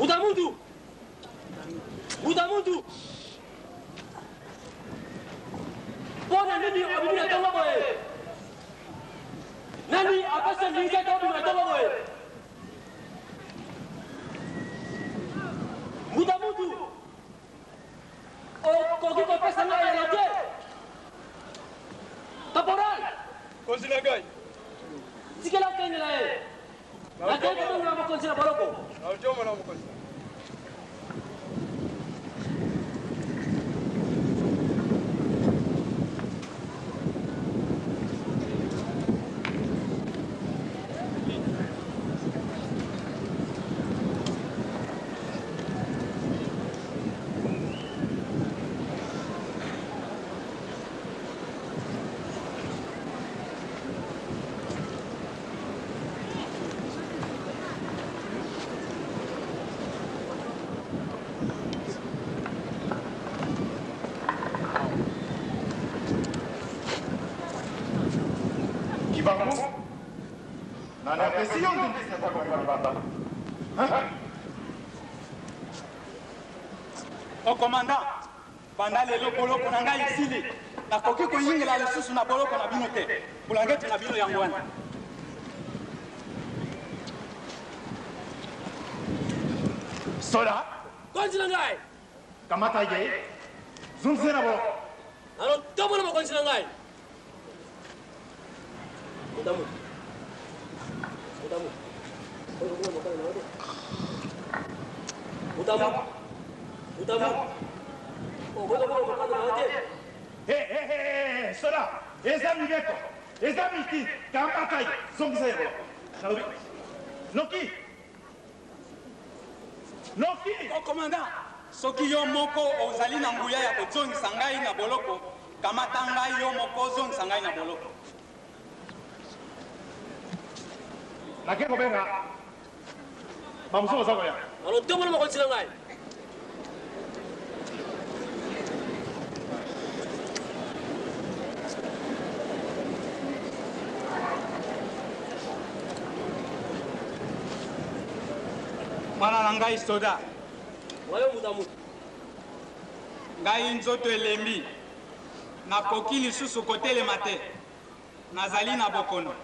Mbuta muntu! Mbuta muntu! Mpo na nini obimi na ntongo boye? Nani apesi ndingisa ete obima na ntongo boye? Mbuta muntu! Okoki kopesa ngai eyano te? Kaporal! Konzi na ngai. Tikela okengela ye. Nakei kobenga mokonzi na boloko. Naotomona mokonzi. Kibangu, nani apesi yo ndingisa ya kobima libanda? O commandant, banda lelo boloko na ngai esili. Nakoki koyingela lisusu na boloko na bino te. Bulangeti na bino yango wana. Soda! Konzi na ngai! Kamata ye, zongisa ye na boloko. Na lotomo na mokonzi na ngai. Mbuta mutu. Mbuta mutu. Oyo kuna mokala na yo te. Mbuta mutu. Mbuta mutu. Okoki kuna mokanda na yo te. Hey, hey, hey, hey, soda, eza mibeko, eza miti, kamata ye, zongisa ye boloko. Nalobi, noki, noki. O commandant, soki yo moko ozali na nguya ya kozongisa ngai na boloko, kamata ngai yo moko ozongisa ngai na boloko. Nake kobenga bamosusu baza koya. Na lotomo na mokonzi na ngai. Mwana na ngai soda. Wayo mbuta mutu. Ngai nzoto elembi. Nakoki lisusu kotelema te. Nazali na bokono.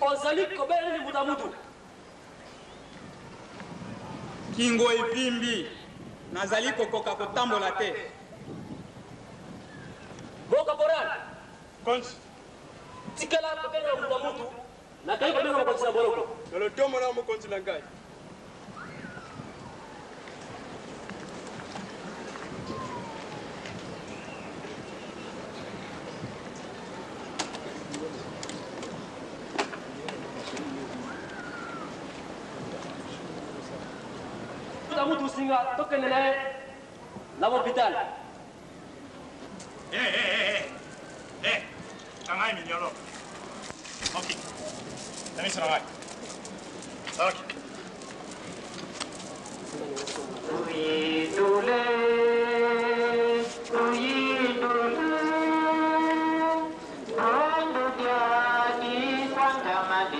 Ozali kobela nini mbuta mutu? Kingo evimbi. Nazali kokoka kotambola te. Bo caporal. Konzi. Tikela kokengela mbuta mutu. Nakei kobenga mokonzi na boloko. Na lotomo na mokonzi na ngai. Mbuta mutu singa tokende na ye na hopital. Eh, eh, eh, eh. Eh, kanga ye minyolo. Noki. Na miso na ngai. Noki.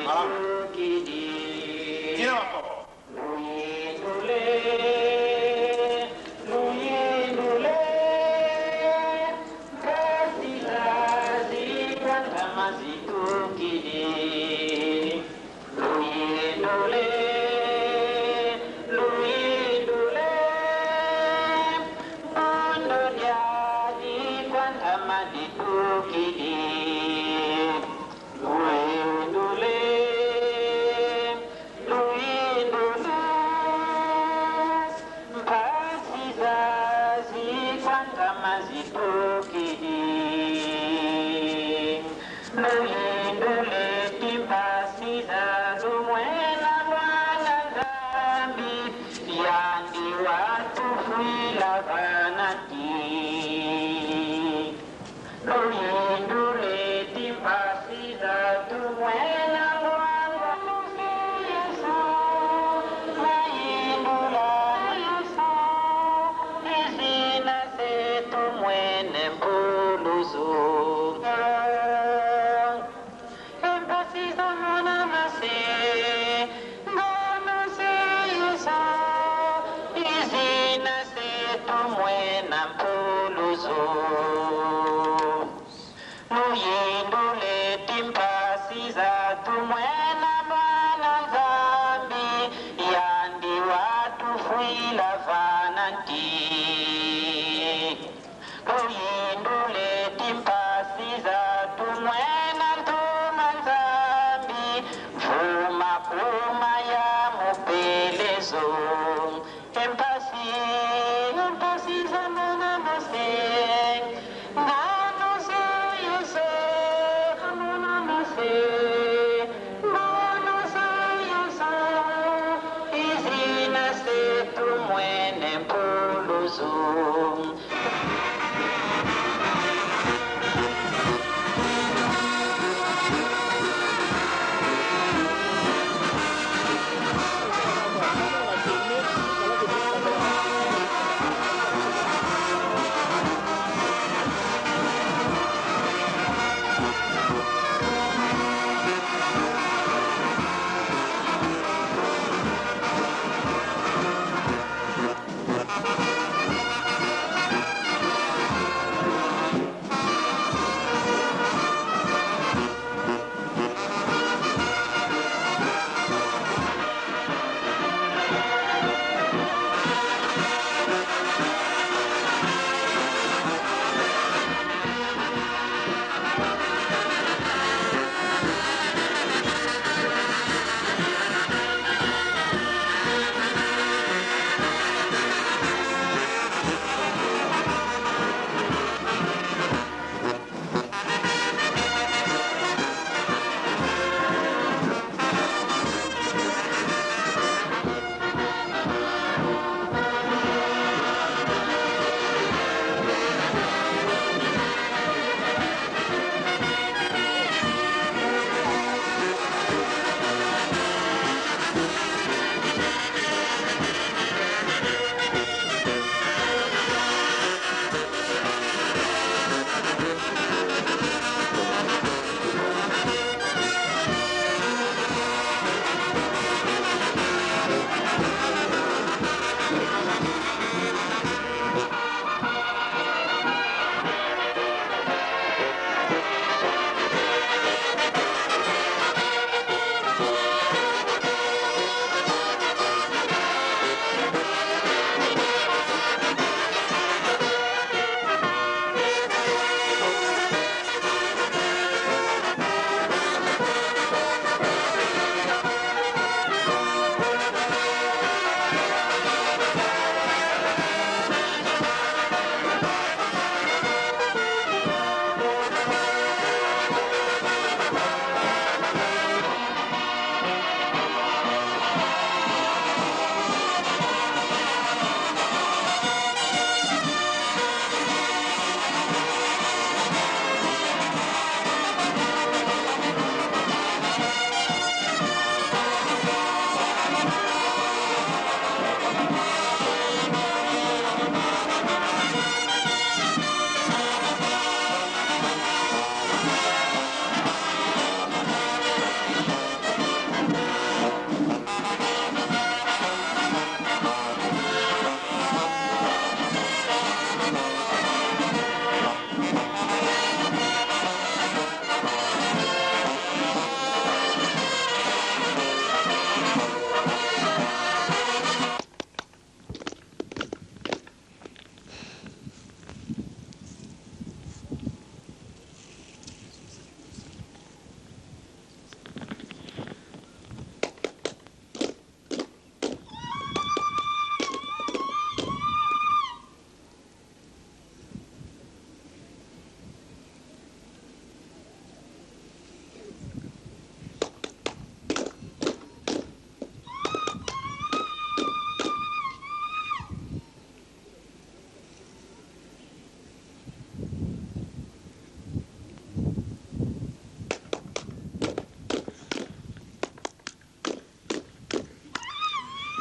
Malamu. Tina makolo.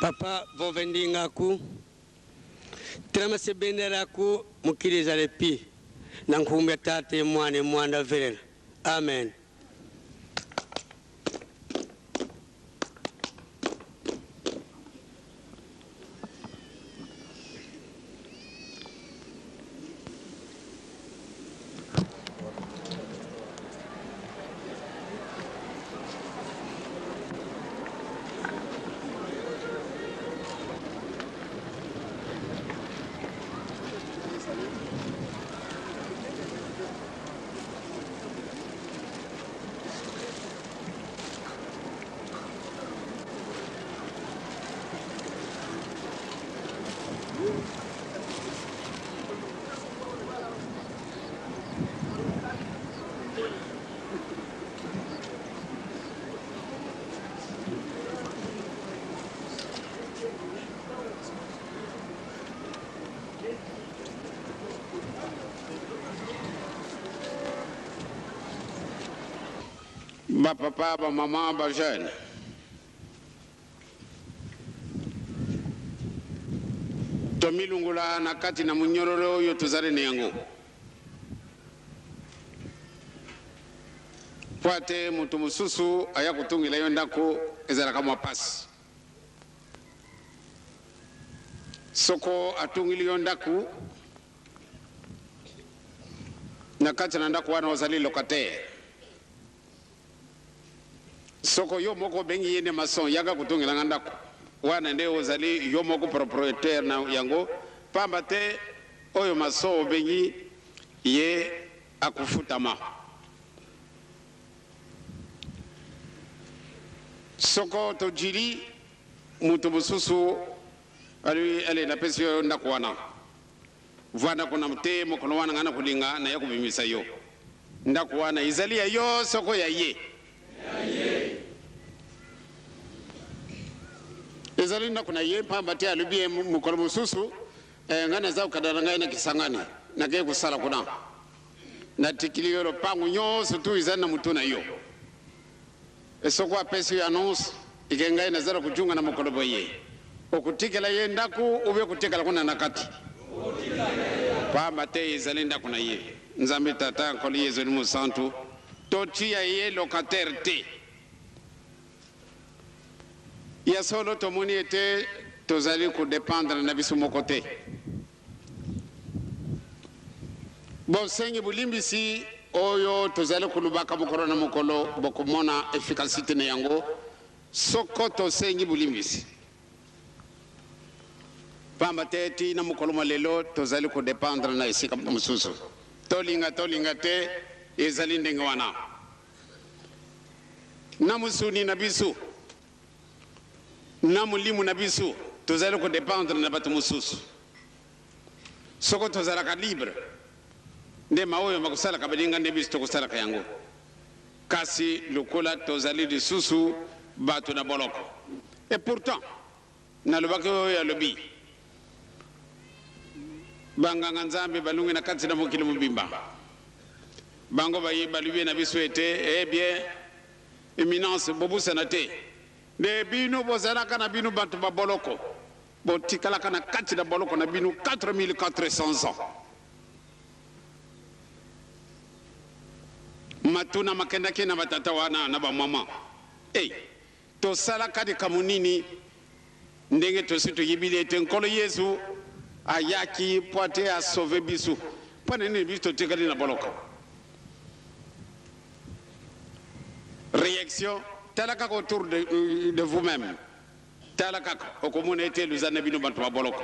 Papa vovendingaku tilama sebendelaku mukiliza lepi na nkhumbi ya Tate, Mwana, Mwanda velela. Amen. Ba papa, ba mama, ba jeune. Tomilungola na kati na monyololo oyo tozali na yango. Mpo ate moto mosusu aya kotongela yo ndako ezalaka mwa pasi. Soko atongeli yo ndako, na kati na ndako wana ozali locataire. Soko yo moko obengi ye nde maçon, yaka kotongela nga ndako wana, nde ozali yo moko proprietaire na yango, pamba te oyo maçon obengi ye akofutama. Soko tojili moto mosusu alobi, ale napesi yo ndako wana, vanda kuna te, mokolo wana ngai nakolinga naya kobimisa yo. Ndako wana ezali ya yo soko ya ye? Ezali ndako na ye, mpamba te alobi ye mokolo mosusu, eh, ngai naza kokanda na ngai na Kisangani, nakei kosala kuna, natikili yo lopango nyonso tu ezali na motu na yo. Soko apesi yo annonce ike ngai naza na kojunga na mokolo boye, okotikela ye ndako ube kotikala kuna na kati? Pamba te ezali ndako na ye. Nzambe Tata, Nkolo Yezu Elimo Santu, totia ye locataire te. Ya solo tomoni ete tozali kodependre na biso moko te. Bosengi bolimbisi oyo tozali kolobaka mokolo na mokolo, bokomona efficacite na yango soko tosengi bolimbisi. Pamba te tii na mokolo mwa lelo tozali kodependre na esika mosusu. Tolinga tolinga te, ezali ndenge wana. Na mosuni na biso, na molimo na biso, tozali kodependre na bato mosusu. Soko tozalaka libre, nde maoyo makosalaka baninga nde biso tokosalaka yango. Kasi lokola tozali lisusu bato na boloko, et pourtant nalobaki oyo alobi, banganga Nzambe balungi na kati na mokili mobimba, bango baye balobi na biso ete, eh bien, Eminence, bobusana te nde bino bozalaka na bino bato ba boloko, botikalaka na kati na boloko na bino 4400 ans. Matuna makendaki na batata wana na bamama, Ei, tosalaka likambo nini ndenge tosi toyebili ete Nkolo Yesu ayaki mpo ate asauve biso? Mpo na nini biso totikali na boloko? Reaction, tala kaka autour de, de vous-même, tala kaka okomona ete luza na bino bato ba boloko,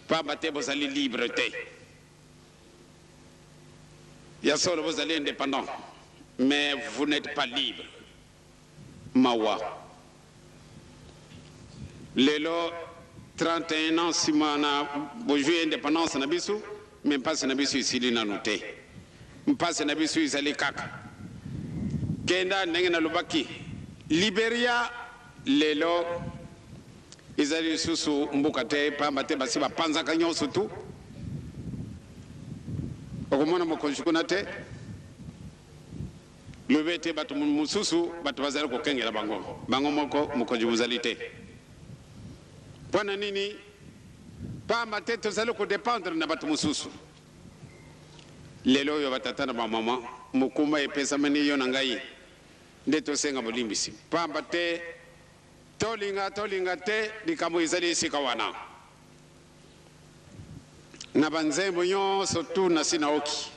pamba te bozali libre te. Ya solo bozali indépendant, mais vous n'êtes pas libre. Mawa. Lelo 31 ans nsima na bozwi indépendance na biso, me mpasi na biso esili nanu te. Mpasi na biso ezali kaka kenda ndenge nalobaki. Liberia lelo ezali lisusu mboka te, pamba te basi bapanzaka nyonso tu. Okomona mokonzi kuna te. Lobi ete bato mosusu bato bazali kokengela bango, bango moko mokonzi mozali te. Mpo na nini? Pamba te tozali kodependre na bato mosusu. Lelo oyo batata na bamama, mokumba epesamani yo na ngai nde tosenga bolimbisi, pamba te tolinga tolinga te likambo ezali esika wana. Na banzembo nyonso tu nasi naoki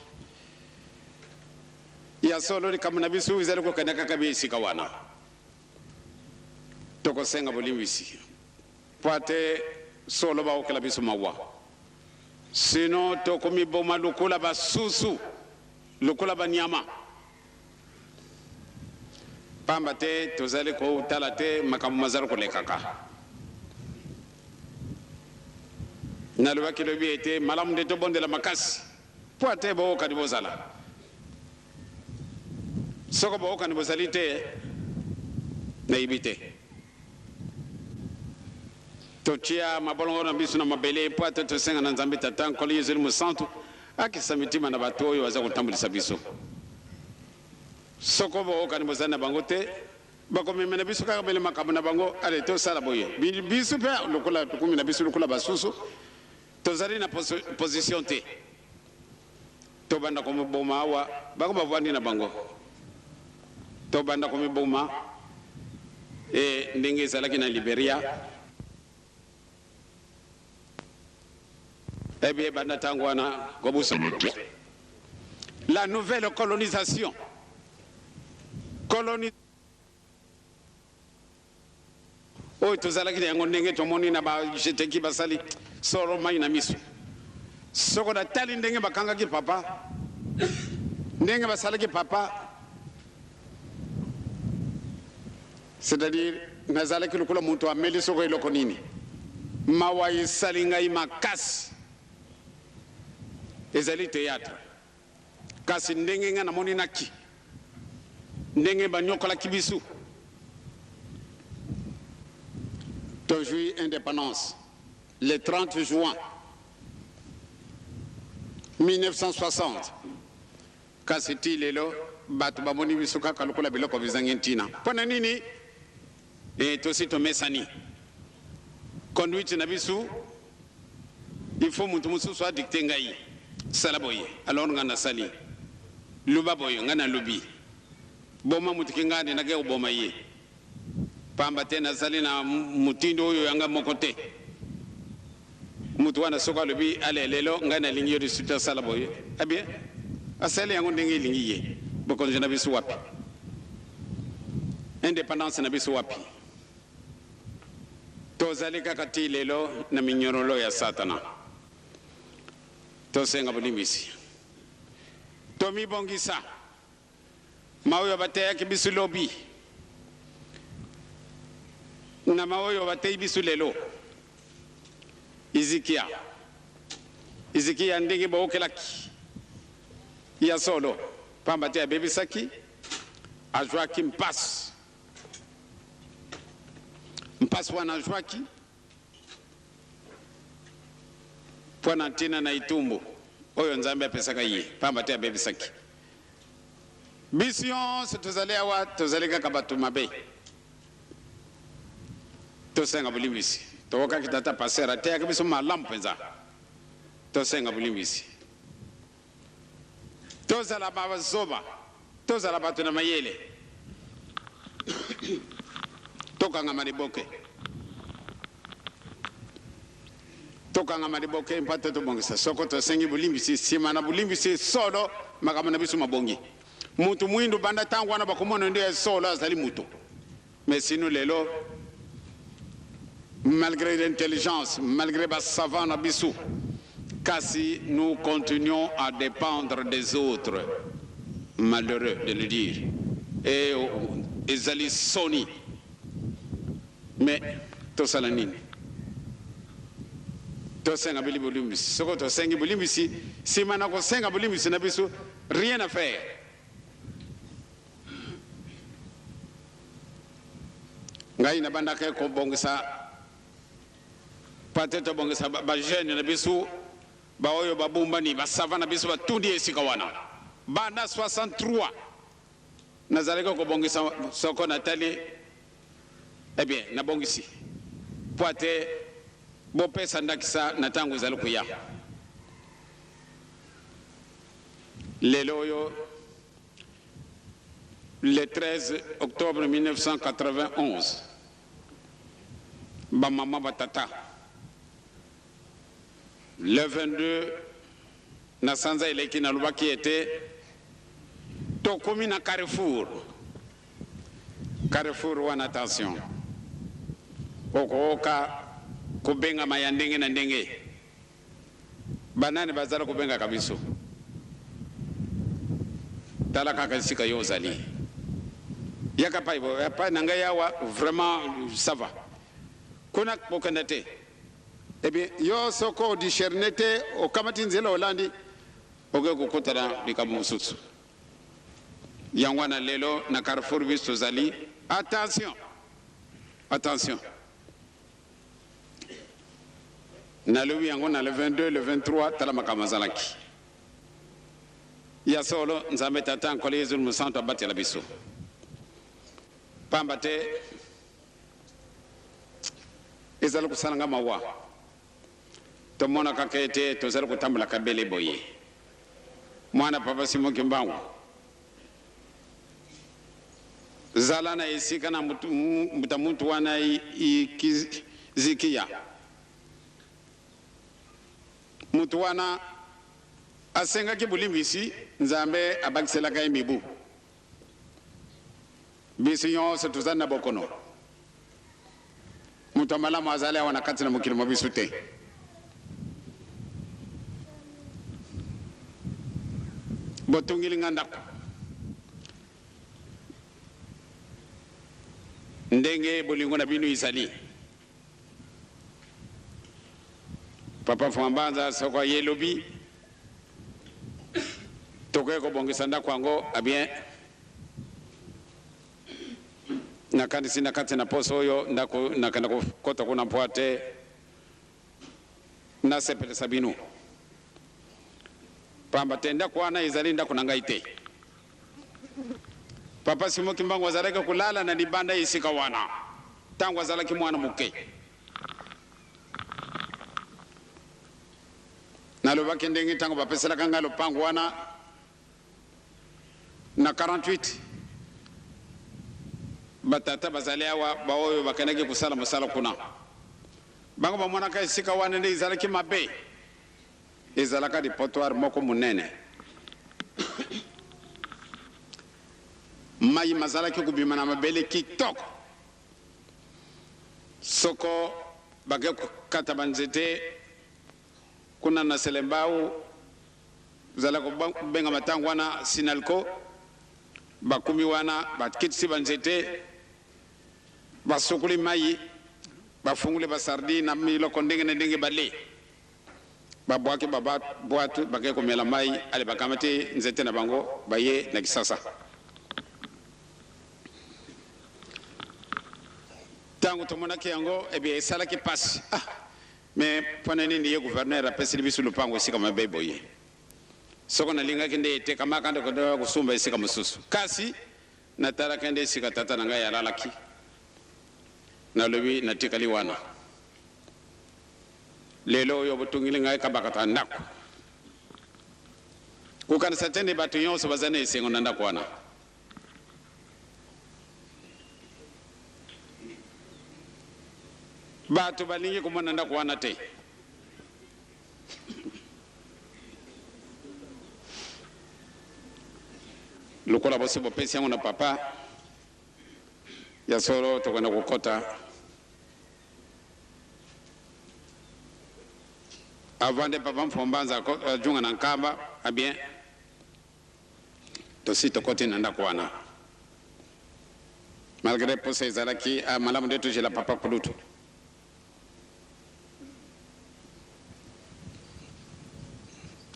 ya solo, likambo na biso ezali kokende kaka bi esika wana. Tokosenga bolimbisi mpo ate solo baokela biso mawa, sino tokomiboma lokola basusu, lokola banyama, pamba te tozali kotala te makambo mazali kolekaka. Nalobaki lobi ete malamu nde tobondela makasi mpo ate bookani bozala. Soko bookani bozali te, nayebi te. Totia mabolongo na biso na mabele mpo ate tosenga na Nzambe Tata, Nkolo Yezu Mosantu, akisa mitima na bato oyo baza kotambulisa biso. Soko boyokani bozali na bango te, bakomemela biso kaka bele makambo na bango. Ale tosala boye, biso mpe lokola tokomi na biso lokola basusu, tozali na position te. Tobanda komiboma awa, bango bavandi na bango. Tobanda komiboma e ndenge ezalaki na Liberia. Ebie banda ntango wana kobusana te. La nouvelle colonisation. Coloni oyo tozalaki na yango ndenge tomoni na bajeteki basali solo mai na miso. Soko natali ndenge bakangaki papa, ndenge basalaki papa, c'est-à-dire nazalaki lokola moto ameli soko eloko nini. Mawa esali ngai makasi. Ezali théâtre, kasi ndenge ngai namoni naki ndenge banyokolaki biso. Tozwi indépendance le 30 juin 1960, kasi ti lelo bato bamoni biso kaka lokola biloko bizangi ntina. Mpo na nini? E, tosi tomesani conduite na biso. Il faut moto mosusu adicte ngai: sala boye, alors ngai nasali; luba boye, ngai nalobi; boma motuki, ngai nde nake koboma ye, pamba te nazali na motindo oyo yanga moko te. Moto wana soki alobi: ale lelo ngai nalingi yo lisusu te, asala boye, eh bien asali yango ndenge elingi ye. Bokonzi na biso wapi? Indépendance na biso wapi? Tozali kaka ti lelo na minyorolo ya Satana. Tosenga bolimbisi, tomibongisa. Maoyo bateyaki biso lobi na maoyo bateyi biso lelo. Izikia, Izikia ndenge baokelaki ya solo, pamba te abebisaki, azwaki mpasi. Mpasi wana azwaki mpo na ntina na etumbu oyo Nzambe apesaka ye, pamba te abebisaki. Biso nyonso tozali awa, tozali kaka bato mabe. Tosenga bolimbisi. Tokokaki tata pasteur ateyaki biso malamu mpenza. Tosenga bolimbisi. Tozala bazoba, tozala bato na mayele, tokangama liboke, tokangama liboke mpo te tobongisa. Soko tosengi bolimbisi, nsima na bolimbisi solo makambo na biso mabongi. Mutu mwindu banda ntango wana bakomona nde ya solo azali mutu. Mais sino lelo, malgré l'intelligence, malgré basavant na biso, kasi nous continuons à dépendre des autres. Malheureux de le dire et ezali soni, mais tosala nini? Tosenga bili bolimbisi. Soko tosengi bolimbisi, nsima na kosenga bolimbisi na biso, rien à faire. Ngai nabandaka kobongisa pa te tobongisa bajeune na biso, baoyo babumbani, basava na biso batundi esika wana. Banda 63 nazalaki kobongisa. Soko natali, eh bien nabongisi po ate bopesa ndakisa na ntango ezali koya. Lelo oyo, le 13 octobre 1991, bamama, batata, le 22 na sanza eleki nalobaki ete tokomi na carrefour. Carrefour wana, attention, okooka kobengama ya ndenge na ndenge. Banani bazala kobengaka biso? Tala kaka esika yo ozali, yaka pai pai na ngai awa. Vraiment, ça va kuna, kokenda te. Eh bien, yo soko odiscerne te, okamati nzela olandi, okoki kokutana likambo mosusu. Yango wana lelo na carrefour biso tozali. Attention, attention. Nalobi yango na le 22, le 23. Tala makambo azalaki. Ya solo, Nzambe Tata, Nkolo Yezu Mosantu abatela biso. Pamba te ezali kosala nga mawa tomona kaka ete tozali kotambola kabele boye. Mwana Papa Simon Kimbangu, zala na esika na mbuta muntu wana ikizikiya. Mutu wana asengaki bolimbisi, Nzambe abakiselaka ye mibu. Biso nyonso tozali na bokono. Moto ya malamu azali awa na kati na mokili mwa biso te. Botongeli nga ndako ndenge bolingo na bino ezali. Papa Fwambanza soko aye lobi tokoki kobongisa ndako yango abien. Nakanisi na kati na poso oyo ndako nakenda kokota kuna mpo ate nasepelisa bino, pamba te ndako wana ezali ndako na ngai te. Papa Simon Kimbangu azalaki kolala na libanda ya esika wana ntango azalaki mwana moke. Nalobaki ndenge ntango bapeselaka ngai lopango wana na 48, batata bazali awa baoyo bakendaki kosala mosala kuna, bango bamonaka esika wana nde ezalaki mabe, ezalaka depotoir moko monene. Mai mazalaki kobima na mabele kitoko. Soko bake kokata banzete kuna na Selembao, zala kobengama ntango wana Sinalco, bakumi wana bakitisi banzete, basukuli mai, bafunguli basardine na miloko ndenge na ndenge bale, babwaki babwatu, bake komela mai, ale bakamati nzete na bango baye na Kisasa. Ntango tomonaki yango, ebie esalaki pasi. Ah, mais mpo na nini ye gouverneur apeseli biso lopango esika mabe boye? Soko nalingaki nde etekamaka nde kodoka kosumba esika mosusu. Kasi natalaki nde esika tata na ngai alalaki, nalobi natikali wana. Lelo oyo botungeli ngai kabakata ndako. Kokanisa te nde bato nyonso baza na esengo na ndako wana. Bato balingi komona ndako wana te. Lokola bosi bopesi yango na papa, ya solo tokenda kokota avant nde papa Mfombanza ajunga na Nkamba, ah bien tosi tokoti na ndako wana malgré posa ezalaki, ah, malamu nde tozela papa kulutu.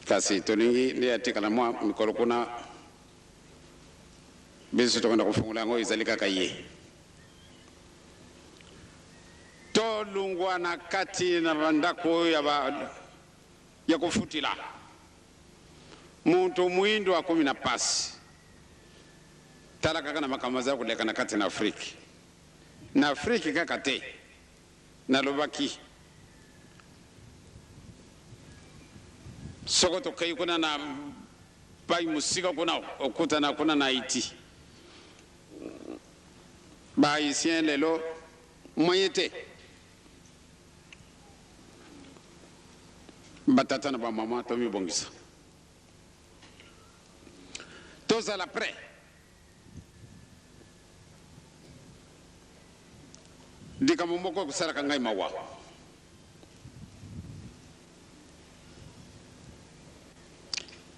Kasi tolingi nde atikala mwa mikolo kuna, biso tokenda kofungola yango ezali kaka ye. Tolungwa na kati na bandako oyo ya kofutila. Moto mwindo akomi na pasi. Tala kaka na makambo aza koleka na kati na Afrique. Na Afrique kaka te. Nalobaki soko tokei kuna na pai mosika kuna okutana kuna na Haïti. Ba Haïtiens lelo moyen te. Batata na bamama tomibongisa. Tozala prêt. Likambo moko ekosalaka ngai mawa.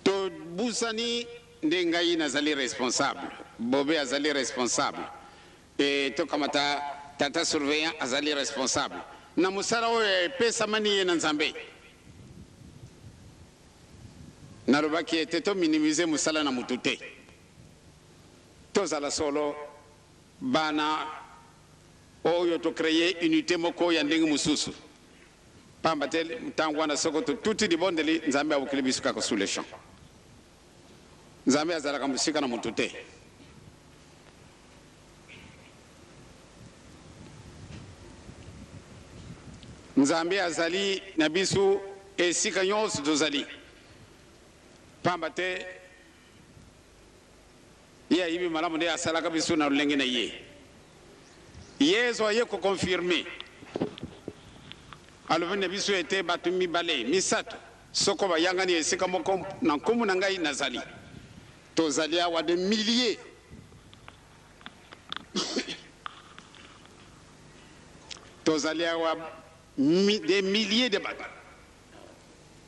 Tobusani nde ngai nazali responsable, Bobe azali responsable, e tokamata tata surveillant azali responsable na mosala oyo epesamani ye na Nzambe. Nalobaki ete to minimiser mosala na mutu te. Tozala solo bana oyo to creer unite moko ya ndenge mosusu. Pamba te tango wana soko totuti libondeli, Nzambe abukeli biso kaka sous le champ. Nzambe azalaka mosika na moto te. Nzambe azali na biso esika nyonso tozali, pamba te ye ayebi malamu nde asalaka biso na lolenge na ye. Yezu aye kokonfirme, alobi na biso ete bato mibale misato soko bayangani esika moko na nkombo na ngai, nazali. Tozali awa de milliers. Tozali awa des milliers de bato.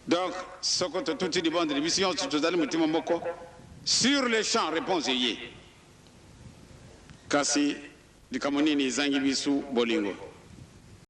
Donc soko totuti libondeli, biso nyonso tozali motima moko, sur le champ réponse eye. Kasi likambo nini ezangi biso? Bolingo.